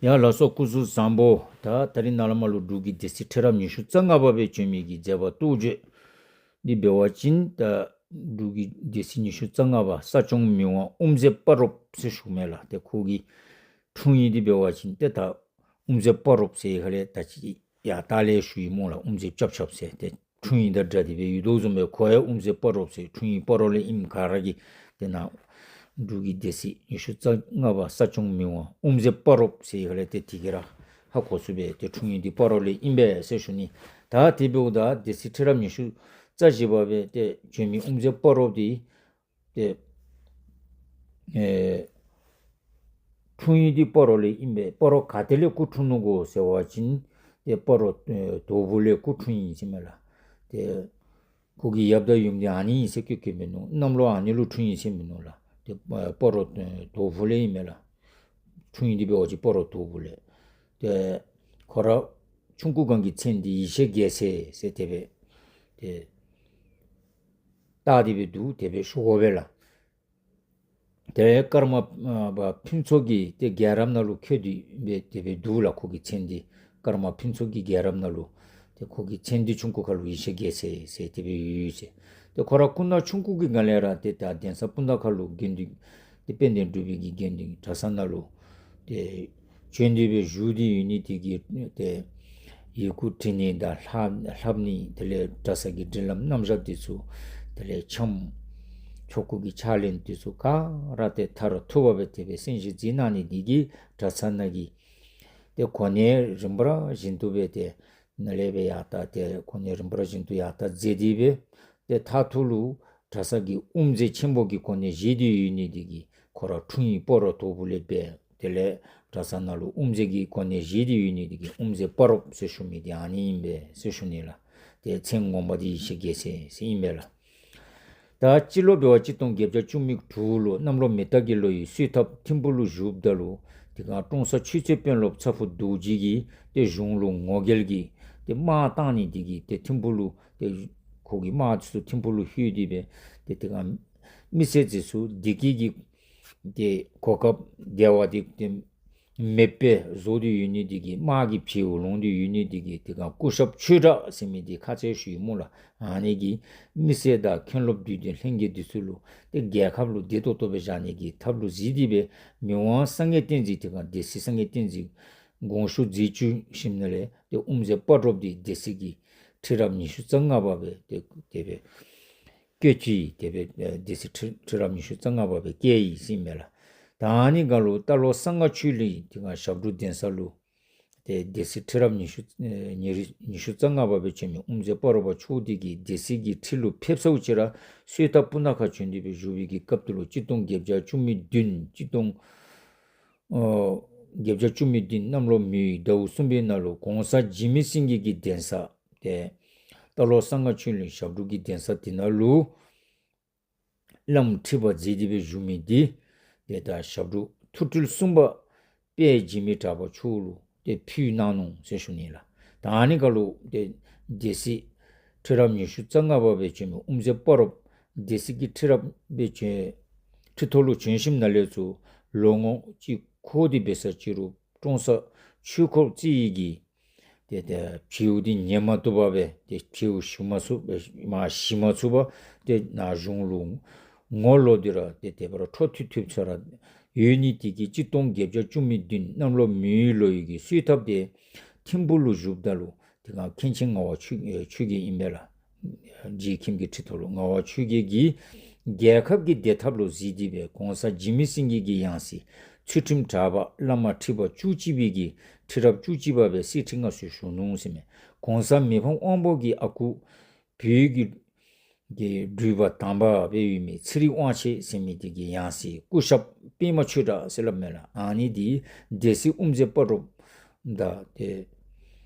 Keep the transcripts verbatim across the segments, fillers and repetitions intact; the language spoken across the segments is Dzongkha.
ཡ་ལགས་སོ། སྐུ་གཟུགས་བཟང་པོ། ད་ད་རིས་ནཱ་ལས་མར་ལུ་འབྲུག་གི་སྡེ་སྲིད་ཁྲི་རབས་ཉི་ཤུ་རྩ་ལྔ་པ་སྦེ་བྱོན་མི་གི་མཛད་པ་རྟོགས་བརྗོད་འདི་འབད་བ་ཅིན་ད་འབྲུག་གི་སྡེ་སྲིད་ཉི་ཤུ་རྩ་ལྔ་པ་ས་སྐྱོང་མི་དབང་དབུ་མཛད་སྤ་རོཔ་ཟེར་ཞུཝ་མས་ལགས། ཏེ་ཁོ་གི་འཁྲུངས་ཡུལ་འདི་འབད་བ་ཅིན་ཏེ་ད་དབུ་མཛད་སྤ་རོཔ་ཟེར་ཧ་ལས་ད་ཅི་ཡར་ལྟག་ལས་ཞུ་ཡི་སྨོ་ལགས། དབུ་མཛད་སྐྱབས་ཆབ་ཟེར་ཏེ་འཁྲུངས་ཡུལ་དང་སྦྲགས་ཏེ་སྦེ་ཡོད་དོ་བཟུམ་སྦེ་ཁོ་ཡང་དབུ་མཛད་སྤ་རོཔ་ཟེར་འཁྲུངས་ཡུལ་སྤ་རོ་ལས་ཨིནམ་ག་ར་གིས་ཏེ་ནཱ་འབྲུག་གི་སྡེ་སྲིད་ཉི་ཤུ་རྩ་ལྔ་པ་ས་སྐྱོང་མི་དབང་དབུ་མཛད་སྤ་རོཔ་ཟེར་ཧ་ལས་ཏེ་དེ་གིས་ར་ཧ་གོ་ཚུགས་པས། ཏེ་འཁྲུངས་ཡུལ་འདི་སྤ་རོ་ལས་ཨིན་པས་ཟེར་ཞུ་ནི། ད་དེ་འབདཝ་ད་སྡེ་སྲིད་ཁྲི་རབས་ཉི་ཤུ་རྩ་བཞི་པ་སྦེ་ཏེ་བྱོན་མི་དབུ་མཛད་སྤ་རོཔ་འདི་ཏེ་ཨེ་འཁྲུངས་ཡུལ་འདི་སྤ་རོ་ལས་ཨིན་པས། སྤ་རོ་ག་ཏེ་ལས་སྐུ་འཁྲུངས་ནུག་གོ་ཟེར་བ་ཅིན་ཏེ་སྤ་རོ་ཨེ་དོ་བུ་ལས་སྐུ་འཁྲུངས་ཡི་ཟེར་མས་ལགས། ཏེ་ཁོ་གི་ཡབ་དང་ཡུམ་འདི་ཨ་ནི་ཨིན་ཟེར་བཀོད་བཀོདཔ་མིན་ནུག། གནམ་ལོ་ཨ་ནི་ལུ་འཁྲུངས་ཡི་ཟེར་མིན་ནུག་ལགས། ཏེ་སྤ་རོ་ཨེ་དོ་བུ་ལས་ཨིན་མས་ལགས། འཁྲུངས་ཡུལ་འདི་འབད་བ་ཅིན་སྤ་རོ་དོ་བུ་ལས། ཏེ་ཁོ་ར་ཆུང་ཀུ་སྒང་གི་མཚན་འདི་ཡེ་ཤེས་རྒྱལ་མཚན་ཟེར་དེ་སྦེ་ཏེ་བཏགས་ཏེ་སྦེ་འདུག། དེ་སྦེ་ཞུ་དགོ་པས་ལགས། ཏེ་ཀརྨ་པ་ཕུན་ཚོགས་ཀྱི་ཏེ་རྒྱལ་རབས་ནང་ལུ་འཁོད་དེ་སྦེ་དེ་སྦེ་འདུག་ལགས། ཁོ་གི་མཚན་འདི་ཀརྨ་ཕུན་ཚོགས་ཀྱི་རྒྱལ་རབས་ནང་ལུ་ཏེ་ཁོ་གི་མཚན་འདི་ཆུང་ཀུ་ཁ་ལུ་ཡེ་ཤེས་རྒྱལ་མཚན་ཟེར་དེ་སྦེ་ཡོད་ཡོད་ཟེར། ཏེ་ཁོ་ར་སྐུ་ན་ཆུང་ཀུ་གི་སྒང་ལས་ར་ཏེ་ད་གདན་ས་སྤུངས་ཐང་ཁ་ལུ་དགེ་འདུན་ཏེ་དཔལ་ལྡན་འབྲུག་པའི་གི་དགེ་འདུན་གྲྭ་ཚང་ནང་ལུ་ཏེ་བྱོན་ཏེ་སྦེ་བཞུགས་ཏེ་ཡོད་ནི་དེ་གིས་ཏེ་ཡི་གུ་འབྲི་ནི་དང་ལྷག་ལྷག་ནི་དེ་ལས་གྲྭ་ས་གི་སྒྲིག་ལམ་རྣམ་གཞག་འདི་ཚུ་དེ་ལས་འཆམ་ཆོ་ག་གི་ཕྱག་ལེན་འདི་ཚུ་ག་ར་ཏེ་མཐར་ཐུག་པ་སྦེ་དེ་སྦེ་གསན་བཞེས་མཛད་གནང་ནི་དེ་གིས་གྲྭ་ཚང་ནང་གི་ཏེ་གོ་གནས་རིམ་པ་བཞིན་དུ་སྦེ་ཏེ་ནཱ་ལས་སྦེ་ཡར་ད་ཏེ་གོ་གནས་རིམ་པ་བཞིན་དུ་ཡར་ད་མཛད་དེ་སྦེ་ཏེ་མཐར་ཐུག་ལུ་གྲྭ་ས་གི་དབུ་མཛད་ཆེན་པོ་གི་གོ་གནས་བཞེས་ཏེ་ཡོད་ནི་དེ་གིས་ཁོ་ར་འཁྲུངས་ཡུལ་སྤ་རོ་དོ་བུ་ལས་སྦེ་དེ་ལས་གྲྭ་ཚང་ནང་ལུ་དབུ་མཛད་ཀྱི་གོ་གནས་བཞེས་ཏེ་ཡོད་ནི་དེ་གིས་དབུ་མཛད་སྤ་རོཔ་ཟེར་ཞུ་མི་འདི་ཨ་ནི་ཨིན་པས་ཟེར་ཞུ་ནི་ལགས། ཏེ་མཚན་ངོ་མ་འདི་ཡེ་ཤེས་རྒྱལ་མཚན་ཟེར་ཨིན་པས་ལགས། ད་སྤྱི་ལོ་འབད་བ་ཅིན་གཅིག་སྟོང་བརྒྱད་བརྒྱ་བཅུ་མེད་དྲུག་ལུ་གནམ་ལོ་མེ་རྟ་གི་ལོ་ཡི་གསོལ་ཐབ་ཐིམ་ཕུག་ལུ་བཞུགསཔ་ད་ལུ་དེ་སྒང་ཀྲོང་གསར་ཆོས་རྩེ་དཔོན་སློབ་ཚ་ཕུག་རྡོ་རྗེ་གིས་ཏེ་གཞུང་ལུ་ངོ་རྒོལ་གྱི་ཏེ་དམག་བཏང་ནི་དེ་གིས་ཏེ་ཐིམ་ཕུག་ལུ་ཏེ་ཁོ་གི་དམག་འདི་ཚུ་ཐིམ་ཕུག་ལུ་ལྷོད་དེ་སྦེ་ཏེ་དེ་སྒང་མི་སེར་འདི་ཚུ་བདེ་སྐྱིད་ཀྱི་ཏེ་གོ་སྐབས་བདེ་བ་འདི་ཏེ་མེདཔ་སྦེ་བཟོ་སྟེ་ཡོད་ནི་དེ་གིས་དམག་གི་བྱེལཝ་ལོང་སྟེ་ཡོད་ནི་དེ་གིས་དེ་སྒང་སྐུ་ཞབས་ཆོས་གྲགས་ཟེར་མི་འདི་ཁ་ཙ་ཞུ་ཡི་སྨོ་ལགས། ཨ་ནི་གིས་མི་སེར་དང་མཁན་སློབ་འདུས་སྡེ་ལྷན་རྒྱས་འདི་ཚུ་ལུ་ཏེ་རྒྱལ་ཁབ་ལུ་བདེ་ཏོག་ཏོ་སྦེ་བཞག་ནི་གི་ཐབས་ལུ་གཟིགས་ཏེ་སྦེ་མི་དབང་བསམ་ཡས་བསྟན་འཛིན་དེ་སྒང་སྡེ་སྲིད་བསམ་ཡས་བསྟན་འཛིན་དགོངས་ཞུ་མཛད་བཅུག་ཞིནམ་ལས་ཏེ་དབུ་མཛད་སྤ་རོཔ་འདི་སྡེ་སྲིད་ཀྱི་ཁྲི་རབས་ཉི་ཤུ་རྩ་ལྔ་པ་སྦེ་ཏེ་དེ་སྦེ་བཀོད་ཅི། དེ་སྦེ་ཨེ་སྡེ་སྲིད་ཁྲི་ཁྲི་རབས་ཉི་ཤུ་རྩ་ལྔ་པ་སྦེ་བཀོད་ཡི་ཟེར་ཨིན་མས་ལགས། ད་ཨ་ནི་སྒང་ལུ་རྟ་ལོག་གསང་སྔགས་ཆོས་གླིང་དེ་སྒང་ཞབས་དྲུང་གདན་ས་ལུ་ཏེ་སྡེ་སྲིད་ཁྲི་རབས་ཉི་ཤུ་ཨེ་ཉི་རི་ཉི་ཤུ་རྩ་ལྔ་པ་སྦེ་བྱོན་མི་དབུ་མཛད་སྤ་རོ་པ་མཆོག་འདི་གིས་སྡེ་སྲིད་ཀྱི་ཁྲི་ལུ་ཕེབས་ཚརཝ་ཅིག་ར་གསོལ་ཐབ་སྤུངས་ཐང་ཁ་བྱོན་ཏེ་སྦེ་བཞུགས་པའི་གི་སྐབས་དེ་ལུ་གཅིག་སྟོང་བརྒྱད་བརྒྱ་བཅུ་མེད་བདུན་གཅིག་སྟོང་ཨོ་བརྒྱད་བརྒྱ་བཅུ་མེད་བདུན་གནམ་ལོ་མེ་ཡོས་ཟླཝ་གསུམ་པའི་ནང་ལུ་གོང་ས་འཇིགས་མེད་སེང་གེ་གི་གདན་ས་ཏེ་རྟ་ལོག་གསང་སྔགས་ཆོས་གླིང་ཞབས་དྲུང་གི་གདན་ས་དེ་ནང་ལུ་བླམ་ཁྲི་པ་མཛད་དེ་སྦེ་བཞུགས་མི་འདི་ཏེ་ད་ཞབས་དྲུང་ཐུགས་སྤྲུལ་གསུམ་པ་དཔལ་འཇིགས་མེད་གྲགས་པ་མཆོག་ལུ་ཏེ་ཕུལ་གནང་ནུག་ཟེར་ཞུ་ནི་ལགས། ད་ཨ་ནི་སྒང་ལུ་ཏེ་སྡེ་སྲིད་ཁྲི་རབས་ཉི་ཤུ་རྩ་ལྔ་པ་སྦེ་བྱོན་མི་དབུ་མཛད་སྤ་རོཔ་སྡེ་སྲིད་ཀྱི་ཁྲི་རབས་སྦེ་བྱོན་ཁྲི་ཐོག་ལུ་བྱོན་ཞིནམ་ལས་ཚུར་ལོ་ངོ་གཅིག་འཁོར་ཏེ་འབད་ས་ཅིག་རུང་ཀྲོང་གསར་ཆོས་འཁོར་རྩེ་ཡི་གི་ཏེ་ཏེ་བྱེལཝ་འདི་ཉན་མ་བཏུབ་པར་སྦེ་ཏེ་བྱེལཝ་ཞི་མ་ཚུགས་མ་ཞི་མ་ཚུགས་པར་ཏེ་ནཱ་གཞུང་ལུ་ངོ་ལོག་སྟེ་ར་ཏེ་དེ་སྦེ་ར་འཕྲོ་མཐུད་མཐུདཔ་ཚུ་ར་ཡོད་ནི་དེ་གིས་གཅིག་སྟོང་བརྒྱད་བརྒྱ་བཅུ་མེད་བདུན་གནམ་ལོ་མེ་ཡོས་ལོ་ཡི་གི་གསོལ་ཐབ་འདི་ཐིམ་ཕུག་ལུ་བཞུགསཔ་ད་ལུ་དེ་སྒང་མཁན་ཆེན་ངག་དབང་ཆོས་ཨེ་ཆོས་རྒྱལ་ཨིན་པས་ལགས། རྗེ་མཁན་གྱི་ཁྲི་ཐོག་ལུ་ངག་དབང་ཆོས་རྒྱལ་གྱིས་རྒྱལ་ཁབ་ཀྱི་བདེ་ཐབས་ལུ་གཟིགས་ཏེ་སྦེ་གོང་ས་འཇིགས་མེད་སེང་གེ་གི་ཡང་སྲིད་ཚུལ་ཁྲིམས་གྲགས་པ་བླ་མ་ཁྲི་པ་བཅུ་གཅིག་པའི་གི་ཁྲི་རབས་བཅུ་གཅིག་པ་སྦེ་གསེར་ཁྲི་མངའ་གསོལ་ཞུ་ནུག་ཟེར་མས། གོང་ས་མི་ཕམ་དབང་པོ་གི་ཨ་ཁུ་བོད་ཀྱི་གི་སྤྲུལ་པ་དང་པ་སྦེ་ཡོད་མི་ཚེ་རིང་དབང་ཆེན་ཟེར་མི་འདི་གི་ཡང་སྲིད་སྐུ་ཞབས་པདྨ་ཆོས་གྲགས་ཟེར་སླབ་མས་ལགས། ཨ་ནི་འདི་སྡེ་སྲིད་དབུ་མཛད་སྤ་རོཔ་དང་ཏེ་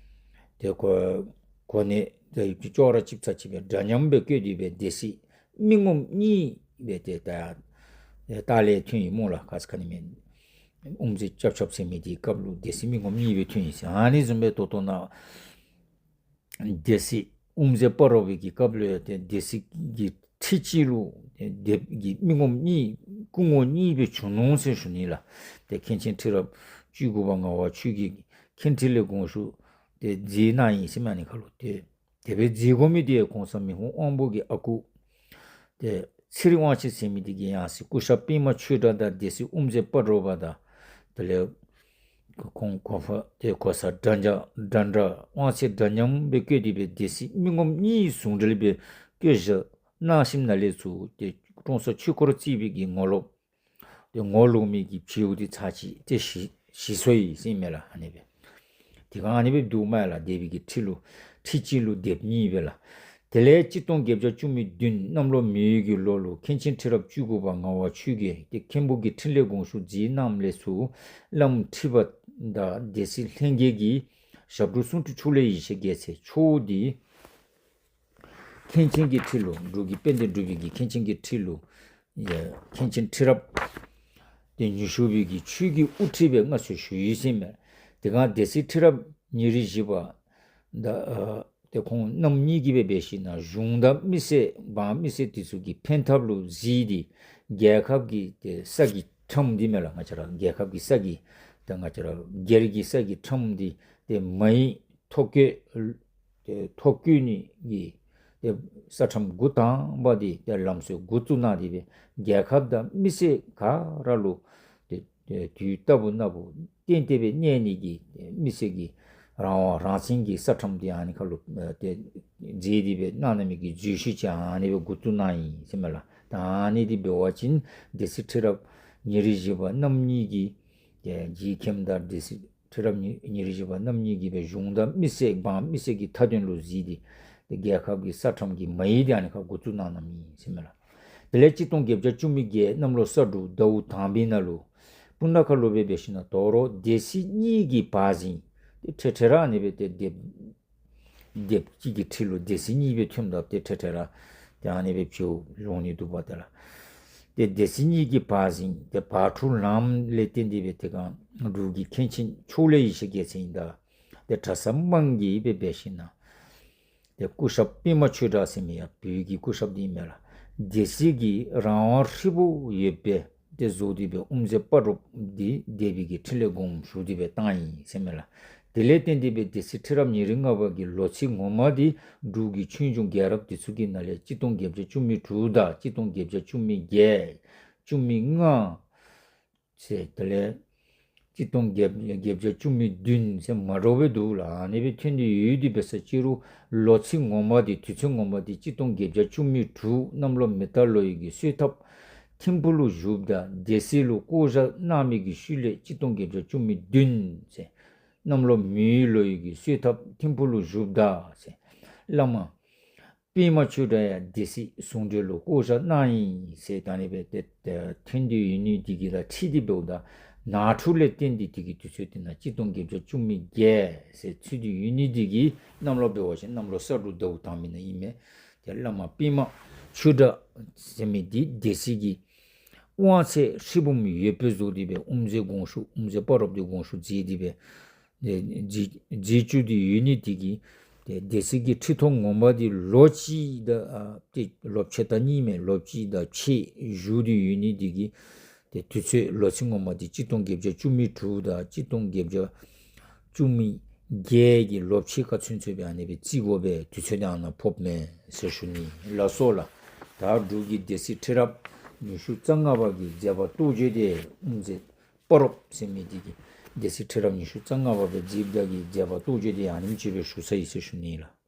ཏེ་གོ་གོ་གནས་ཏེ་ཅོག་ར་གཅིགཔ་ཚར་གཅིག་སྦེ་འདྲ་མཉམ་སྦེ་བཀོད་དེ་སྦེ་སྡེ་སྲིད་མི་ངོམ་གཉིས་སྦེ་ཏེ་ད་ལྟག་ལས་ཐོན་ཡི་སྨོ་ལགས། ཁ་ཙ་ཁ་ཉིནམ་དབུ་མཛད་སྐྱབས་ཆབ་ཟེར་མི་འདི་སྐབས་ལུ་སྡེ་སྲིད་མི་ངོམ་གཉིས་སྦེ་ཐོན་ཡི་ཟེར། ཨ་ནི་བཟུམ་སྦེ་ད་ལྟོ་ནཱ་སྡེ་སྲིད་དབུ་མཛད་སྤ་རོ་པའི་གི་སྐབས་ལུ་ཡང་ཏེ་སྡེ་སྲིད་ཀྱི་ཁྲི་གཅིག་ལུ་ཏེ་སྡེ་པ་གི་མི་ངོམ་གཉིས་སྐུ་ངོ་གཉིས་སྦེ་བྱོན་ནུག་ཟེར་ཞུ་ནི་ལགས། ཏེ་མཁན་ཆེན་ཁྲི་རབས་ བཅུ་དགུ་པ་ངག་དབང་ཆོས་རྒྱལ་གྱིས་མཁན་ཁྲི་ལས་དགོངས་ཞུ་ཏེ་མཛད་གནང་ཡི་ཟེར་མས། ཨ་ནི་ཁར་ལུ་ཏེ་དེ་སྦེ་མཛད་དགོ་མི་འདི་གོང་ས་མི་ཕམ་དབང་པོ་གི་ཨ་ཁུ་ཏེ་ཚེ་རིང་དབང་ཆེན་ཟེར་མི་འདི་གིས་ཡང་སྲིད་སྐུ་ཞབས་པདྨ་ཆོས་གྲགས་དང་སྡེ་སྲིད་དབུ་མཛད་སྤ་རོ་པ་དང་དེ་ལས་ཁོང་གོ་ཕ་ཏེ་གོ་ས་འདྲ་འདྲ་འདྲ་འདྲ་དབང་ཚད་འདྲ་མཉམ་སྦེ་བསྐོས་ཏེ་སྦེ་སྡེ་སྲིད་མི་ངོམ་གཉིས་ཟུང་འབྲེལ་སྦེ་བསྐོས་བཞག་གནང་ཞིནམ་ལས་ཚུར་ཏེ་ཀྲོང་གསར་ཆོས་འཁོར་རྩིས་པའི་གི་ངོ་ལོག་ཏེ་ངོ་ལོག་མི་གི་བྱེལཝ་འདི་ཚར་གཅིག་ཏེ་ཞི་ཞི་སོ་ཡི་ཟེར་མས་ལགས། ཨ་ནི་སྦེ་དེ་སྒང་ཨ་ནི་སྦེ་འདུག་མས་ལགས། སྡེ་པའི་གི་ཁྲི་ལུ་ཁྲི་གཅིག་ལུ་སྡེཔ་གཉིས་སྦེ་ལགས། དེ་ལས་གཅིག་སྟོང་བརྒྱད་བརྒྱ་བཅུ་མེད་བདུན་གནམ་ལོ་མེ་ཡོས་ཀྱི་ལོ་ལུ་མཁན་ཆེན་ཁྲི་རབས་བཅུ་དགུ་པ་ངག་དབང་ཆོས་རྒྱལ་ཏེ་མཁན་པོ་གི་ཁྲི་ལས་དགོངས་ཞུ་མཛད་གནངམ་ལས་ཚུར་བླམ་ཁྲི་པ་དང་སྡེ་སྲིད་ལྷན་རྒྱས་ཀྱིས་ཞབས་དྲུང་གསུང་སྤྲུལ་ཕྱོགས་ལས་ཡེ་ཤེས་རྒྱལ་མཚན་མཆོག་འདི་མཁན་ཆེན་གྱི་ཁྲི་ལུ་འབྲུག་གི་དཔལ་ལྡན་འབྲུག་པའི་གི་མཁན་ཆེན་གྱི་ཁྲི་ལུ་ཡ་མཁན་ཆེན་ཁྲི་རབས་ཏེ་ཉི་ཤུ་པའི་གི་ཆོས་ཀྱི་དབུ་ཁྲིད་སྦེ་མངའ་གསོལ་ཞུ་ཡི་ཟེར་མས། དེ་སྒང་སྡེ་སྲིད་ཁྲི་རབས་ཉེར་བཞི་པ་དང་ཨ་ཏེ་ཁོང་རྣམ་གཉིས་ཀྱིས་སྦེ་འབད་ཞིན་ན་གཞུང་དང་མི་སེར་འབངས་མི་སེར་དེ་ཚུ་གི་ཕན་ཐབས་ལུ་གཟིགས་ཏེ་རྒྱལ་ཁབ་ཀྱི་ཏེ་ས་གི་ཁྲམ་འདི་མས་ལགས། ང་བཅས་ར་རྒྱལ་ཁབ་ཀྱི་ས་གི་ཏེ་ང་བཅས་ར་སྒེར་གྱི་ས་གི་ཁྲམ་འདི་ཏེ་མ་ཡིག་ཐོ་བཀོད་ཏེ་ཐོ་བཀོད་ནི་གི་ཏེ་ས་ཁྲམ་འགོ་དང་པ་འདི་ཏེ་ལམ་སྲོལ་འགོ་བཙུགས་གནང་སྟེ་སྦེ་རྒྱལ་ཁབ་དང་མི་སེར་ག་ར་ལུ་ཏེ་ཏེ་དུས་རྟག་བུ་ན་བུ་གཏན་གཏན་སྦེ་གནས་ནི་གི་ཏེ་མི་སེར་གྱི་རང་དབང་རང་བཙན་གྱི་ས་ཁྲམ་འདི་ཨ་ནི་ཁར་ལུ་ཏེ་མཛད་དེ་སྦེ་གནང་གནང་མི་གི་བརྗོད་གཞི་ཅིག་ཨ་ནི་སྦེ་འགོ་བཙུགས་གནང་ཡི་ཟེར་མས་ལགས། ད་ཨ་ནི་འདི་འབད་བ་ཅིན་སྡེ་སྲིད་ཁྲི་རབས་ཉེར་བཞི་པ་རྣམ་གཉིས་ཀྱིས་ཏེ་རྗེ་མཁན་དང་སྡེ་སྲིད་ཁྲི་རབས་ཉེར་བཞི་པ་རྣམ་གཉིས་ཀྱིས་སྦེ་གཞུང་དང་མི་སེར་འབངས་མི་སེར་གྱི་མཐའ་དོན་ལུ་གཟིགས་ཏེ་ཏེ་རྒྱལ་ཁབ་ཀྱི་ས་ཁྲམ་གྱི་མ་ཡིག་འདི་ཨ་ནི་ཁར་འགོ་བཙུགས་གནང་གནངམ་ཨིན་ཟེར་མས་ལགས། དེ་ལས་གཅིག་སྟོང་བརྒྱད་བརྒྱ་བཅུ་མེད་བརྒྱད་གནམ་ལོ་ས་འབྲུག་ཟླཝ་དང་པའི་ནང་ལུ་སྤུ་ན་ཁ་ལུ་སྦེ་འབད་ཞིན་ན་དོ་རུང་སྡེ་སྲིད་གཉིས་ཀྱི་བར་ཟིང་ཏེ་འཕྲལ་འཕྲལ་ར་ཨ་ནི་སྦེ་ཏེ་སྡེཔ་སྡེཔ་གཅིག་གི་ཁྲི་ལུ་སྡེ་སྲིད་གཉིས་སྦེ་ཐོནམ་ད་ཏེ་འཕྲལ་འཕྲལ་ར་ཏེ་ཨ་ནི་སྦེ་བྱེལཝ་ལོང་ནི་འདུག་པ་ཏེ་ལགས། ཏེ་སྡེ་སྲིད་གཉིས་ཀྱི་བར་ཟིང་ཏེ་བར་འཁྲུག་ལངམ་ལས་བརྟེན་ཏེ་སྦེ་དེ་སྒང་འབྲུག་གི་མཁན་ཆེན་ཕྱོགས་ལས་ཡེ་ཤེས་རྒྱལ་མཚན་ཨིན་ད་ཏེ་གྲྭ་ཚང་དམངས་ཀྱིས་སྦེ་འབད་ཞིན་ན་ཏེ་སྐུ་ཞབས་པདྨ་ཆོས་གྲགས་ཟེར་མི་ཡང་བོད་ཀྱི་སྐུ་ཞབས་འདི་ཨིན་མས་ལགས། སྡེ་སྲིད་ཀྱི་རང་དབང་ཧྲིལ་པོ་ཡོད་པའི་ཏེ་བཟོ་སྟེ་སྦེ་དབུ་མཛད་སྤ་རོཔ་འདི་སྡེ་པའི་གི་ཁྲི་ལས་དགོངས་ཞུ་སྟེ་སྦེ་བཏང་ཡི་ཟེར་མས་ལགས། དེ་ལས་བརྟེན་ཏེ་སྦེ་སྡེ་སྲིད་ཁྲི་རབས་ཉེར་ལྔ་པ་གི་ལོ་ཚིགས་ངོ་མ་འདི་འབྲུག་གི་ཆོས་འབྱུང་རྒྱལ་རབས་དེ་ཚུ་གི་ནང་ལས་གཅིག་སྟོང་བརྒྱད་བརྒྱ་བཅུ་མེད་དྲུག་དང་གཅིག་སྟོང་བརྒྱད་བརྒྱ་བཅུ་མེད་བརྒྱད་བཅུ་མེད་ལྔ་ཟེར་དེ་ལས་གཅིག་སྟོང་བརྒྱད་བརྒྱ་བཅུ་མེད་བདུན་ཟེར་མ་འདྲཝ་སྦེ་འདུག་ལགས། ཨ་ནི་སྦེ་ཐོན་ཏེ་ཡོད་དེ་འབད་ས་ཅི་རུང་ལོ་ཚིགས་ངོ་མ་འདི་དུས་ཚོད་ངོ་མ་འདི་གཅིག་སྟོང་བརྒྱད་བརྒྱ་བཅུ་མེད་དྲུག་གནམ་ལོ་མེ་རྟ་ལོ་ཡི་གི་གསོལ་ཐབ་ཐིམ་ཕུག་ལུ་བཞུགསཔ་ད་སྡེ་སྲིད་ལུ་བསྐོ་བཞག་གནང་མི་གི་ཤུལ་ལས་གཅིག་སྟོང་བརྒྱད་བརྒྱ་བཅུ་མེད་བདུན་ཟེར་གནམ་ལོ་མེ་ཡོས་ལོ་ཡི་གི་གསོལ་ཐབ་ཐིམ་ཕུག་ལུ་བཞུགསཔ་ད་ཟེར་བླ་མ་པདྨ་ཆོས་གྲགས་ཡང་སྡེ་སྲིད་ཟུང་འབྲེལ་ལུ་བསྐོ་བཞག་གནང་ཡི་ཟེར་ད་ཨ་ནི་སྦེ་ཏེ་ཏེ་ཐོན་ཏེ་ཡོད་ནི་འདི་གིས་ད་ཁྲི་འདི་འབདཝ་ད་ནང་འཁྲུག་ལས་བརྟེན་ཏེ་དེ་གི་དུས་ཚོད་འདི་ནང་གཅིག་སྟོང་བརྒྱད་བརྒྱ་བཅུ་མེད་བརྒྱད་ཟེར་ཚུད་དེ་ཡོད་ནི་འདི་གིས་གནམ་ལོ་འབད་བ་ཅིན་གནམ་ལོ་ས་འབྲུག་ཟླཝ་དང་པའི་ནང་ཨིན་མས། ཏེ་བླ་མ་པདྨ་ཆོས་གྲགས་ཟེར་མི་འདི་སྡེ་སྲིད་ཀྱི་དབང་ཚད་ཧྲིལ་བུམ་ཡོད་པའི་བཟོ་སྟེ་སྦེ་དབུ་མཛད་དགོངས་ཞུ་དབུ་མཛད་སྤ་རོཔ་འདི་དགོངས་ཞུ་མཛད་དེ་སྦེ་ཨེ་མཛད་མཛད་བཅུག་སྟེ་ཡོད་ནི་དེ་གིས་ཏེ་སྡེ་སྲིད་ཀྱི་ཁྲི་ཐོག་ངོ་མ་འདི་ལོ་གཅིག་དང་ཨ་ཏེ་ལོ་ཕྱེད་དང་གཉིས་མས། ལོ་གཅིག་དང་ཕྱེད་བཞུགས་ཏེ་ཡོད་ནི་དེ་གིས་ཏེ་དུས་ཚོད་ལོ་ཚིགས་ངོ་མ་འདི་གཅིག་སྟོང་བརྒྱད་བརྒྱ་བཅུ་མེད་དྲུག་དང་གཅིག་སྟོང་བརྒྱད་བརྒྱ་བཅུ་མེད་བརྒྱད་ཀྱི་ལོ་ཕྱེད་ཀ་ཚུན་ཚོད་སྦེ་ཨ་ནི་སྦེ་རྩིས་དགོ་པའི་དུས་ཚོད་ཨ་ནཱ་ཕོགཔ་མས་ཟེར་ཞུ་ནི་ལགས་སོ་ལགས། ད་འབྲུག་གི་སྡེ་སྲིད་ཁྲི་རབས་ཉི་ཤུ་རྩ་ལྔ་པ་གི་མཛད་པ་རྟོགས་བརྗོད་འདི་དབུ་མཛད་སྤ་རོཔ་ཟེར་མི་འདི་གིས་སྡེ་སྲིད་ཁྲི་རབས་ཉི་ཤུ་རྩ་ལྔ་པ་སྦེ་མཛདཔ་ད་གི་མཛད་པ་རྟོགས་བརྗོད་འདི་ཨ་ནེམ་ཅིག་སྦེ་ཞུ་ཚར་ཡི་ཟེར་ཞུ་ནི་ལགས།